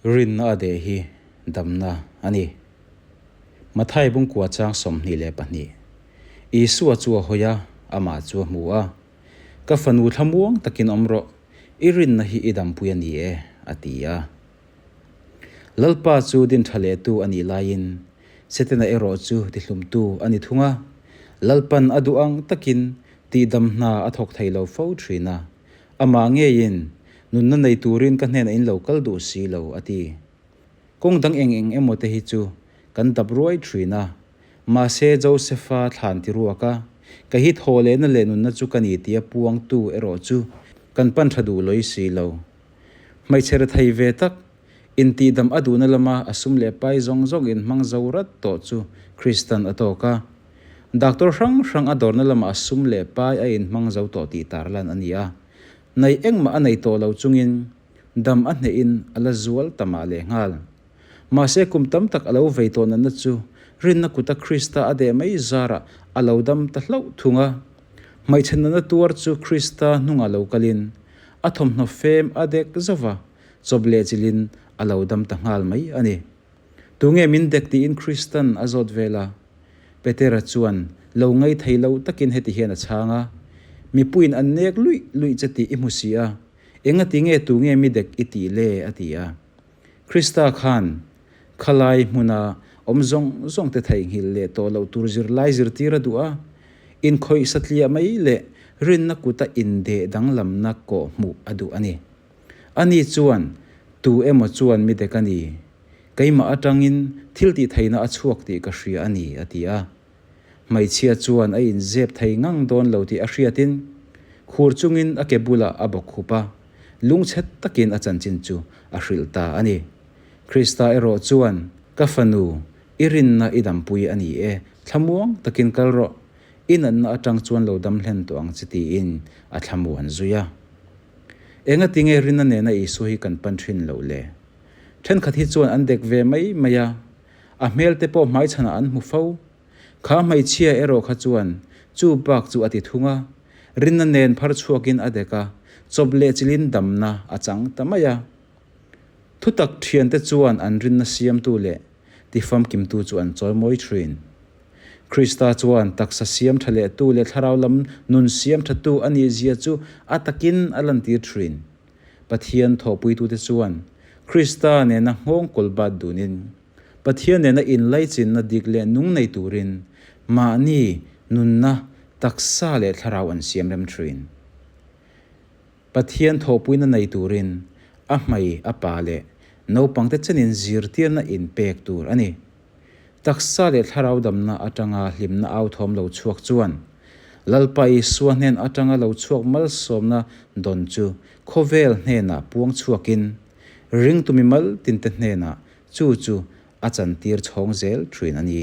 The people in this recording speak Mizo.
Rinna a deh hi damna a ni. Mathai bungkua chang 22. Isua chu a hawi a, amah chu a hmu a. Ka fanu thlamuang takin awm rawh, i rinna hi i dampui a ni e, a ti a. Lalpa chu din tha lehtu a nih laiin Setana erawh chu tihlumtu a ni thung a. Lalpan a duh ang takin tihdam hna a thawk thei lo fo thin a. Amah ngeiin, Nunna nei turin ka hnenah in lo kal duh si lo, a ti. Kawng dang eng eng emaw te hi chu kan dap ruai thin a. Mahse, Joseph-a thlan ti ruak a, Ka hi thaw lehna leh nunna chu ka ni tia puangtu erawh chu kan pan tha duh lawih si lo. Hmeichhe rethei ve tak, intihdam a duhna lama a sum leh pai zawng zawng in hmang zo rat tawh chu Kristan a tawk a. Doctor hrang hrang a dawrna lamah a sum leh pai a inhmang zo tawh tih tarlan a ni a. Nei engmah a nei tawh lo chungin dam a hnehin a la zual ta mah lehnghal. Mahse kum tam tak a lo vei tawh natna chu rinna kuta Krista a deh mai zarah a lo dam ta hlauh thung a. Hmeichhe natna tuar chu Krista hnungah lo kalin a thawmhnaw fem a dek zauh a, chawp leh chilhin a lo dam ta nghal mai a ni. Tunge min dek tiin Kristan a zawt vel a. Petera chuan lo ngai thei lo takin heti hian a chhang a, Mipuiin an nek luih luih che tih i hmu si a, engati nge tunge mi dek i tih le? a ti a. Krista khan khalai hmuna awm zawng zawng te theihnghilh leh tawh loh tur zirlai zirtir a duh a, inkhawih satliah mai leh rinna kuta indeh danglamna kawh hmuh a duh a ni. Ani chuan, Tu emaw chuan mi dek a ni. Keimah atangin thil tih theihna a chhuak tih ka hria a ni, a ti a. Hmeichhia chuan a inzep thei ngang dawn lo tih a hriatin, khur chungin a ke bulah a bawk khup a, lungchhet takin a chanchin chu a hrilh ta a ni. Krista erawh chuan, Ka fanu, i rinna i dampui a ni e, thlamuang takin kal rawh, i natna atang chuan lo dam hlen tawh ang che tiin a thlamuan zui a. Engati nge rinna nena Isua hi kan pan thin loh le? Thenkhat hi chuan an dek ve mai mai a, a hmel te pawh hmaichhanah an hmu fo. Kha hmeichhia erawh kha chuan chu bak chu a ti thung a, rinna nen phar chhuakin a dek a, chawp leh chilin damna a chang ta mai a. Thutak thiante chuan an rinna siamtu leh tifamkimtu chu an chawimawi thin. Krista chuan taksa siam tha lehtu leh thlarau lam nun siam thatu a nih zia chu a takin a lantir thin. Pathian thawhpuitute chuan Krista nena nghawng kawl bat dunin, Pathian nena inlaichinna dik leh nung nei turin mahni nunna taksa leh thlarau an siam rem thin. Pathian thawhpuina nei turin a hmei a pa leh naupangte chenin zirtirna inpek tur a ni. Taksa leh thlarau damna atanga hlimna au thawm lo chhuak chuan Lalpa Isua hnen atanga lo chhuak malsawmna dawn chu khawvel hnenah puang chhuakin ringtu mimal tinte hnenah chu chu a chantir chhawng zel thin a ni.